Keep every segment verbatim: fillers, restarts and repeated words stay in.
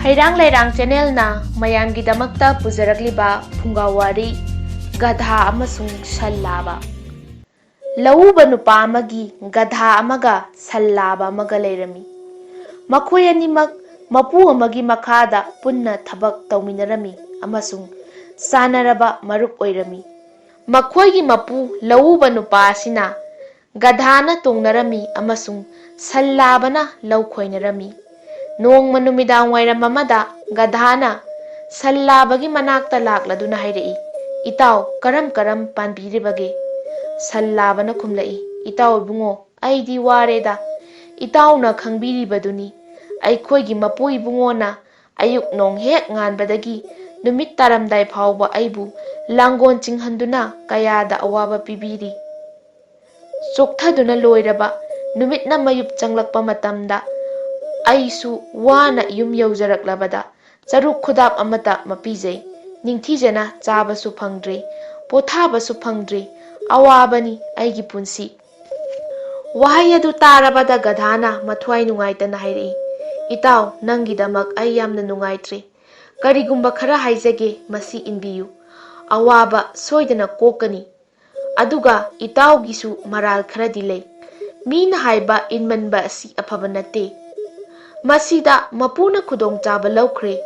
ꯍꯩꯔꯥꯡ ꯂꯩꯔꯥꯡ ꯆꯦꯅꯦꯜꯅ ꯃꯌꯥꯝꯒꯤꯗꯃꯛꯇ ꯄꯨꯖꯔꯛꯂꯤꯕ ꯐꯨꯡꯒꯥ ꯋꯥꯔꯤ, ꯒꯙꯥ ꯑꯃꯁꯨꯡ ꯁꯟ ꯂꯥꯕ꯫ ꯂꯧꯎꯕ ꯅꯨꯄꯥ ꯑꯃꯒꯤ ꯒꯙꯥ ꯑꯃꯒ ꯁꯟ ꯂꯥꯕ ꯑꯃꯒ ꯂꯩꯔꯝꯃꯤ꯫ ꯃꯈꯣꯏ ꯑꯅꯤꯃꯛ ꯃꯄꯨ ꯑꯃꯒꯤ ꯃꯈꯥꯗ ꯄꯨꯟꯅ ꯊꯕꯛ ꯇꯧꯃꯤꯟꯅꯔꯝꯃꯤ ꯑꯃꯁꯨꯡ ꯆꯥꯟꯅꯔꯕ ꯃꯔꯨꯞ ꯑꯣꯏꯔꯝꯃꯤ꯫ ꯃꯈꯣꯏꯒꯤ ꯃꯄꯨ ꯂꯧꯎꯕ ꯅꯨꯄꯥ ꯑꯁꯤꯅ ꯒꯙꯥꯅ ꯇꯣꯡꯅꯔꯝꯃꯤ ꯑꯃꯁꯨꯡ ꯁꯟ ꯂꯥꯕꯅ ꯂꯧ ꯈꯣꯏꯅꯔꯝꯃꯤ꯫ ꯅꯣꯡꯃ ꯅꯨꯃꯤꯗꯥꯡ ꯋꯥꯏꯔꯝ ꯑꯃꯗ ꯒꯙꯥꯅ ꯁꯟ ꯂꯥꯕꯒꯤ ꯃꯅꯥꯛꯇ ꯂꯥꯛꯂꯗꯨꯅ ꯍꯥꯏꯔꯛꯏ, "ꯏꯇꯥꯎ, ꯀꯔꯝ ꯀꯔꯝ ꯄꯥꯟꯕꯤꯔꯤꯕꯒꯦ?" ꯁꯟ ꯂꯥꯕꯅ ꯈꯨꯝꯂꯛꯏ, "ꯏꯇꯥꯎ ꯏꯕꯨꯡꯉꯣ, ꯑꯩꯗꯤ ꯋꯥꯔꯦꯗ꯫ ꯏꯇꯥꯎꯅ ꯈꯪꯕꯤꯔꯤꯕꯗꯨꯅꯤ, ꯑꯩꯈꯣꯏꯒꯤ ꯃꯄꯨ ꯏꯕꯨꯡꯉꯣꯅ ꯑꯌꯨꯛ ꯅꯣꯡ ꯍꯦꯛ ꯉꯥꯟꯕꯗꯒꯤ ꯅꯨꯃꯤꯠ ꯇꯥꯔꯝꯗꯥꯏ ꯐꯥꯎꯕ ꯑꯩꯕꯨ ꯂꯥꯡꯒꯣꯟ ꯆꯤꯡꯍꯟꯗꯨꯅ ꯀꯌꯥꯗ ꯑꯋꯥꯕ ꯄꯤꯕꯤꯔꯤ꯫ ꯆꯣꯛꯊꯗꯨꯅ ꯂꯣꯏꯔꯕ ꯅꯨꯃꯤꯠꯅ ꯃꯌꯨꯞ ꯆꯪꯂꯛꯄ ꯃꯇꯝꯗ ꯑꯩꯁꯨ ꯋꯥꯅ ꯌꯨꯝ ꯌꯧꯖꯔꯛꯂꯕꯗ ꯆꯔꯨ ꯈꯨꯗꯥꯞ ꯑꯃꯠꯇ ꯃꯄꯤꯖꯩ꯫ ꯅꯤꯡꯊꯤꯖꯅ ꯆꯥꯕꯁꯨ ꯐꯪꯗ꯭ꯔꯤ, ꯄꯣꯊꯥꯕꯁꯨ ꯐꯪꯗ꯭ꯔꯤ꯫ ꯑꯋꯥꯕꯅꯤ ꯑꯩꯒꯤ ꯄꯨꯟꯁꯤ꯫" ꯋꯥꯍꯩ ꯑꯗꯨ ꯇꯥꯔꯕꯗ ꯒꯙꯥꯅ ꯃꯊ꯭ꯋꯥꯏ ꯅꯨꯡꯉꯥꯏꯇꯅ ꯍꯥꯏꯔꯛꯏ, "ꯏꯇꯥꯎ, ꯅꯪꯒꯤꯗꯃꯛ ꯑꯩ ꯌꯥꯝꯅ ꯅꯨꯡꯉꯥꯏꯇ꯭ꯔꯦ꯫ ꯀꯔꯤꯒꯨꯝꯕ ꯈꯔ ꯍꯥꯏꯖꯒꯦ, ꯃꯁꯤ ꯏꯟꯕꯤꯌꯨ꯫ ꯑꯋꯥꯕ ꯁꯣꯏꯗꯅ ꯀꯣꯛꯀꯅꯤ꯫ ꯑꯗꯨꯒ ꯏꯇꯥꯎꯒꯤꯁꯨ ꯃꯔꯥꯜ ꯈꯔꯗꯤ ꯂꯩ꯫ ꯃꯤꯅ ꯍꯥꯏꯕ ꯏꯟꯃꯟꯕ ꯑꯁꯤ ꯑꯐꯕ ꯅꯠꯇꯦ꯫ ꯃꯁꯤꯗ ꯃꯄꯨꯅ ꯈꯨꯗꯣꯡꯆꯥꯕ ꯂꯧꯈ꯭ꯔꯦ꯫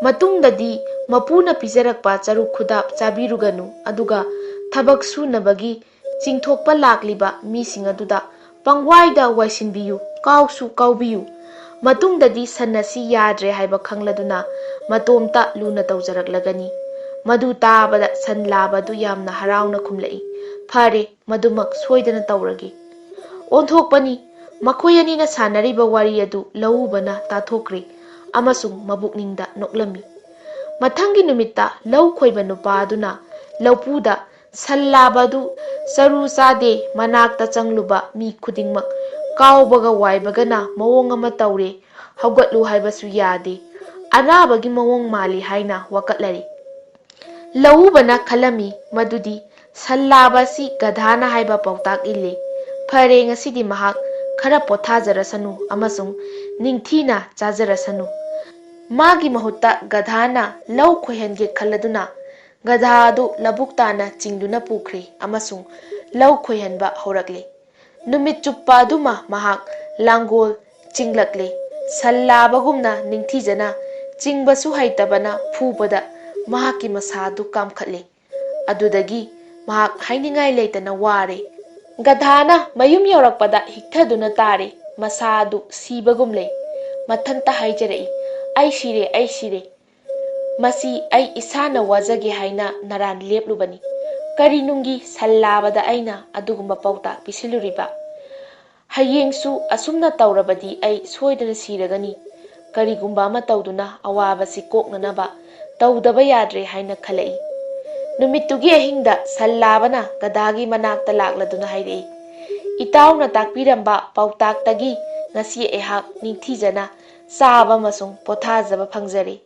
ꯃꯇꯨꯡꯗꯗꯤ ꯃꯄꯨꯅ ꯄꯤꯖꯔꯛꯄ ꯆꯔꯨ ꯈꯨꯗꯥꯞ ꯆꯥꯕꯤꯔꯨꯒꯅꯨ, ꯑꯗꯨꯒ ꯊꯕꯛ ꯁꯨꯅꯕꯒꯤ ꯆꯤꯡꯊꯣꯛꯄ ꯂꯥꯛꯂꯤꯕ ꯃꯤꯁꯤꯡ ꯑꯗꯨꯗ ꯄꯪꯋꯥꯏꯗ ꯋꯥꯏꯁꯤꯟꯕꯤꯌꯨ, ꯀꯥꯎꯁꯨ ꯀꯥꯎꯕꯤꯌꯨ꯫ ꯃꯇꯨꯡꯗꯗꯤ ꯁꯟ ꯑꯁꯤ ꯌꯥꯗ꯭ꯔꯦ ꯍꯥꯏꯕ ꯈꯪꯂꯗꯨꯅ ꯃꯇꯣꯝꯇ ꯂꯨꯅ ꯇꯧꯖꯔꯛꯂꯒꯅꯤ꯫" ꯃꯗꯨ ꯇꯥꯕꯗ ꯁꯟ ꯂꯥꯕ ꯑꯗꯨ ꯌꯥꯝꯅ ꯍꯔꯥꯎꯅ ꯈꯨꯝꯂꯛꯏ, "ꯐꯔꯦ, ꯃꯗꯨꯃꯛ ꯁꯣꯏꯗꯅ ꯇꯧꯔꯒꯦ꯫" ꯑꯣꯟꯊꯣꯛꯄꯅꯤ, ꯃꯈꯣꯏ ꯑꯅꯤꯅ ꯁꯥꯟꯅꯔꯤꯕ ꯋꯥꯔꯤ ꯑꯗꯨ ꯂꯧꯎꯕꯅ ꯇꯥꯊꯣꯛꯈ꯭ꯔꯦ ꯑꯃꯁꯨꯡ ꯃꯕꯨꯛꯅꯤꯡꯗ ꯅꯣꯛꯂꯝꯃꯤ꯫ ꯃꯊꯪꯒꯤ ꯅꯨꯃꯤꯠꯇ ꯂꯧ ꯈꯣꯏꯕ ꯅꯨꯄꯥ ꯑꯗꯨꯅ ꯂꯧꯄꯨꯗ ꯁꯟ ꯂꯥꯕ ꯑꯗꯨ ꯆꯔꯨ ꯆꯥꯗꯦ, ꯃꯅꯥꯛꯇ ꯆꯪꯂꯨꯕ ꯃꯤ ꯈꯨꯗꯤꯡꯃꯛ ꯀꯥꯎꯕꯒ ꯋꯥꯏꯕꯒꯅ ꯃꯑꯣꯡ ꯑꯃ ꯇꯧꯔꯦ, ꯍꯧꯒꯠꯂꯨ ꯍꯥꯏꯕꯁꯨ ꯌꯥꯗꯦ, ꯑꯅꯥꯕꯒꯤ ꯃꯑꯣꯡ ꯃꯥꯜꯂꯤ ꯍꯥꯏꯅ ꯋꯥꯀꯠꯂꯔꯤ꯫ ꯂꯧꯎꯕꯅ ꯈꯜꯂꯝꯃꯤ ꯃꯗꯨꯗꯤ ꯁꯟ ꯂꯥꯕ ꯑꯁꯤ ꯒꯙꯥꯅ ꯍꯥꯏꯕ ꯄꯥꯎꯇꯥꯛ ꯏꯜꯂꯤ꯫ ꯐꯔꯦ, ꯉꯁꯤꯗꯤ ꯃꯍꯥꯛ ꯈꯔ ꯄꯣꯊꯥꯖꯔꯁꯅꯨ ꯑꯃꯁꯨꯡ ꯅꯤꯡꯊꯤꯅ ꯆꯥꯖꯔꯁꯅꯨ꯫ ꯃꯥꯒꯤ ꯃꯍꯨꯠꯇ ꯒꯙꯥꯅ ꯂꯧ ꯈꯣꯏꯍꯟꯒꯦ ꯈꯜꯂꯗꯨꯅ ꯒꯙꯥ ꯑꯗꯨ ꯂꯧꯕꯨꯛ ꯇꯥꯅ ꯆꯤꯡꯗꯨꯅ ꯄꯨꯈ꯭ꯔꯦ ꯑꯃꯁꯨꯡ ꯂꯧ ꯈꯣꯏꯍꯟꯕ ꯍꯧꯔꯛꯂꯦ꯫ ꯅꯨꯃꯤꯠ ꯆꯨꯞꯄ ꯑꯗꯨꯃ ꯃꯍꯥꯛ ꯂꯥꯡꯒꯣꯜ ꯆꯤꯡꯂꯛꯂꯦ꯫ ꯁꯟ ꯂꯥꯕꯒꯨꯝꯅ ꯅꯤꯡꯊꯤꯖꯅ ꯆꯤꯡꯕꯁꯨ ꯍꯩꯇꯕꯅ ꯐꯨꯕꯗ ꯃꯍꯥꯛꯀꯤ ꯃꯁꯥ ꯑꯗꯨ ꯀꯥꯝꯈꯠꯂꯦ꯫ ꯑꯗꯨꯗꯒꯤ ꯃꯍꯥꯛ ꯍꯥꯏꯅꯤꯡꯉꯥꯏ ꯂꯩꯇꯅ ꯋꯥꯔꯦ꯫ ꯒꯙꯥꯅ ꯃꯌꯨꯝ ꯌꯧꯔꯛꯄꯗ ꯍꯤꯛꯊꯗꯨꯅ ꯇꯥꯔꯦ꯫ ꯃꯁꯥ ꯑꯗꯨ ꯁꯤꯕꯒꯨꯝ ꯂꯩ꯫ ꯃꯊꯟꯇ ꯍꯥꯏꯖꯔꯛꯏ, "ꯑꯩ ꯁꯤꯔꯦ, ꯑꯩ ꯁꯤꯔꯦ꯫ ꯃꯁꯤ ꯑꯩ ꯏꯁꯥꯅ ꯋꯥꯖꯒꯦ ꯍꯥꯏꯅ ꯅꯔꯥꯟ ꯂꯦꯞꯂꯨꯕꯅꯤ꯫ ꯀꯔꯤ ꯅꯨꯡꯒꯤ ꯁꯟ ꯂꯥꯕꯗ ꯑꯩꯅ ꯑꯗꯨꯒꯨꯝꯕ ꯄꯥꯎꯇꯥꯛ ꯄꯤꯁꯤꯜꯂꯨꯔꯤꯕ? ꯍꯌꯦꯡꯁꯨ ꯑꯁꯨꯝꯅ ꯇꯧꯔꯕꯗꯤ ꯑꯩ ꯁꯣꯏꯗꯅ ꯁꯤꯔꯒꯅꯤ꯫ ꯀꯔꯤꯒꯨꯝꯕ ꯑꯃ ꯇꯧꯗꯨꯅ ꯑꯋꯥꯕꯁꯤ ꯀꯣꯛꯅꯅꯕ ꯇꯧꯗꯕ ꯌꯥꯗ꯭ꯔꯦ" ꯍꯥꯏꯅ ꯈꯜꯂꯛꯏ꯫ ꯅꯨꯃꯤꯠꯇꯨꯒꯤ ꯑꯍꯤꯡꯗ ꯁꯟ ꯂꯥꯕꯅ ꯒꯙꯥꯒꯤ ꯃꯅꯥꯛꯇ ꯂꯥꯛꯂꯗꯨꯅ ꯍꯥꯏꯔꯛꯏ, "ꯏꯇꯥꯎꯅ ꯇꯥꯛꯄꯤꯔꯝꯕ ꯄꯥꯎꯇꯥꯛꯇꯒꯤ ꯉꯁꯤ ꯑꯩꯍꯥꯛ ꯅꯤꯡꯊꯤꯖꯅ ꯆꯥꯕ ꯑꯃꯁꯨꯡ ꯄꯣꯊꯥꯖꯕ ꯐꯪꯖꯔꯦ꯫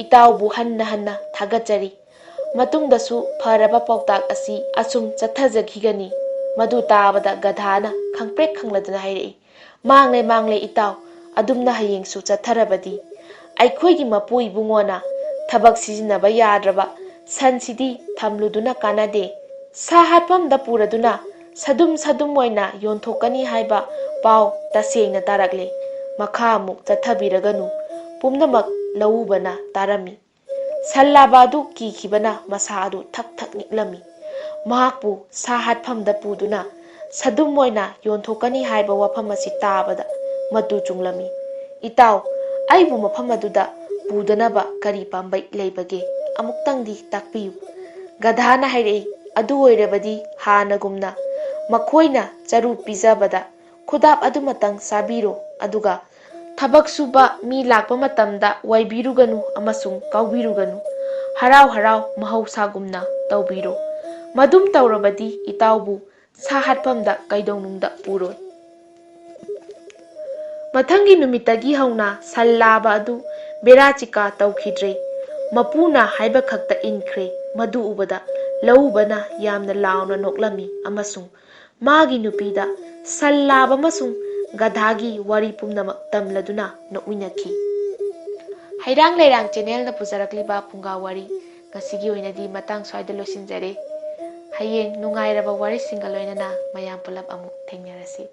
ꯏꯇꯥꯎꯕꯨ ꯍꯟꯅ ꯍꯟꯅ ꯊꯥꯒꯠꯆꯔꯤ꯫ ꯃꯇꯨꯡꯗꯁꯨ ꯐꯔꯕ ꯄꯥꯎꯇꯥꯛ ꯑꯁꯤ ꯑꯁꯨꯝ ꯆꯠꯊꯖꯈꯤꯒꯅꯤ꯫" ꯃꯗꯨ ꯇꯥꯕꯗ ꯒꯙꯥꯅ ꯈꯪꯄ꯭ꯔꯦꯛ ꯈꯪꯂꯗꯨꯅ ꯍꯥꯏꯔꯛꯏ, "ꯃꯥꯡꯂꯦ, ꯃꯥꯡꯂꯦ ꯏꯇꯥꯎ, ꯑꯗꯨꯝꯅ ꯍꯌꯦꯡꯁꯨ ꯆꯠꯊꯔꯕꯗꯤ꯫ ꯑꯩꯈꯣꯏꯒꯤ ꯃꯄꯨ ꯏꯕꯨꯡꯉꯣꯅ ꯊꯕꯛ ꯁꯤꯖꯤꯟꯅꯕ ꯌꯥꯗ꯭ꯔꯕ ꯁꯟꯁꯤꯗꯤ ꯊꯝꯂꯨꯗꯨꯅ ꯀꯥꯟꯅꯗꯦ꯫ ꯁꯥ ꯍꯥꯠꯐꯝꯗ ꯄꯨꯔꯗꯨꯅ ꯁꯗꯨꯝ ꯁꯗꯨꯝ ꯑꯣꯏꯅ ꯌꯣꯟꯊꯣꯛꯀꯅꯤ ꯍꯥꯏꯕ ꯄꯥꯎ ꯇꯁꯦꯡꯅ ꯇꯥꯔꯛꯂꯦ꯫ ꯃꯈꯥ ꯑꯃꯨꯛ ꯆꯠꯊꯕꯤꯔꯒꯅꯨ꯫ ꯄꯨꯝꯅꯃꯛ ꯂꯧꯎꯕꯅ ꯇꯥꯔꯝꯃꯤ꯫" ꯁꯟ ꯂꯥꯕ ꯑꯗꯨ ꯀꯤꯈꯤꯕꯅ ꯃꯁꯥ ꯑꯗꯨ ꯊꯛ ꯊꯛ ꯅꯤꯛꯂꯝꯃꯤ꯫ ꯃꯍꯥꯛꯄꯨ ꯁꯥ ꯍꯥꯠꯐꯝꯗ ꯄꯨꯗꯨꯅ ꯁꯗꯨꯝ ꯑꯣꯏꯅ ꯌꯣꯟꯊꯣꯛꯀꯅꯤ ꯍꯥꯏꯕ ꯋꯥꯐꯝ ꯑꯁꯤ ꯇꯥꯕꯗ ꯃꯇꯨ ꯆꯨꯡꯂꯝꯃꯤ꯫ "ꯏꯇꯥꯎ, ꯑꯩꯕꯨ ꯃꯐꯝ ꯑꯗꯨꯗ ꯄꯨꯗꯅꯕ ꯀꯔꯤ ꯄꯥꯝꯕꯩ ꯂꯩꯕꯒꯦ? ꯑꯃꯨꯛꯇꯪꯗꯤ ꯇꯥꯛꯄꯤꯌꯨ꯫" ꯒꯙꯥꯅ ꯍꯥꯏꯔꯛꯏ, "ꯑꯗꯨ ꯑꯣꯏꯔꯕꯗꯤ ꯍꯥꯟꯅꯒꯨꯝꯅ ꯃꯈꯣꯏꯅ ꯆꯔꯨ ꯄꯤꯖꯕꯗ ꯈꯨꯗꯥꯞ ꯑꯗꯨꯃꯇꯪ ꯆꯥꯕꯤꯔꯣ, ꯑꯗꯨꯒ ꯊꯕꯛ ꯁꯨꯕ ꯃꯤ ꯂꯥꯛꯄ ꯃꯇꯝꯗ ꯋꯥꯏꯕꯤꯔꯨꯒꯅꯨ ꯑꯃꯁꯨꯡ ꯀꯥꯎꯕꯤꯔꯨꯒꯅꯨ꯫ ꯍꯔꯥꯎ ꯍꯔꯥꯎ ꯃꯍꯧꯁꯥꯒꯨꯝꯅ ꯇꯧꯕꯤꯔꯣ꯫ ꯃꯗꯨꯝ ꯇꯧꯔꯕꯗꯤ ꯏꯇꯥꯎꯕꯨ ꯁꯥ ꯍꯥꯠꯐꯝꯗ ꯀꯩꯗꯧꯅꯨꯡꯗ ꯄꯨꯔꯣꯏ꯫" ꯃꯊꯪꯒꯤ ꯅꯨꯃꯤꯠꯇꯒꯤ ꯍꯧꯅ ꯁꯟ ꯂꯥꯕ ꯑꯗꯨ ꯕꯦꯔꯥ ꯆꯤꯀꯥ ꯇꯧꯈꯤꯗ꯭ꯔꯦ꯫ ꯃꯄꯨꯅ ꯍꯥꯏꯕ ꯈꯛꯇ ꯏꯟꯈ꯭ꯔꯦ꯫ ꯃꯗꯨ ꯎꯕꯗ ꯂꯧꯎꯕꯅ ꯌꯥꯝꯅ ꯂꯥꯎꯅ ꯅꯣꯛꯂꯝꯃꯤ ꯑꯃꯁꯨꯡ ꯃꯥꯒꯤ ꯅꯨꯄꯤꯗ ꯁꯟ ꯂꯥꯕ ꯑꯃꯁꯨꯡ ꯒꯙꯥꯒꯤ ꯋꯥꯔꯤ ꯄꯨꯝꯅꯃꯛ ꯇꯝꯂꯗꯨꯅ ꯅꯣꯛꯃꯤꯟꯅꯈꯤ꯫ ꯍꯩꯔꯥꯡ ꯂꯩꯔꯥꯡ ꯆꯦꯅꯦꯜꯅ ꯄꯨꯖꯔꯛꯂꯤꯕ ꯐꯨꯡꯒꯥ ꯋꯥꯔꯤ ꯉꯁꯤꯒꯤ ꯑꯣꯏꯅꯗꯤ ꯃꯇꯥꯡ ꯁ꯭ꯋꯥꯏꯗ ꯂꯣꯏꯁꯤꯟꯖꯔꯦ꯫ ꯍꯌꯦꯡ ꯅꯨꯡꯉꯥꯏꯔꯕ ꯋꯥꯔꯤꯁꯤꯡꯒ ꯂꯣꯏꯅꯅ ꯃꯌꯥꯝ ꯄꯨꯂꯞ ꯑꯃꯨꯛ ꯊꯦꯡꯅꯔꯁꯤ꯫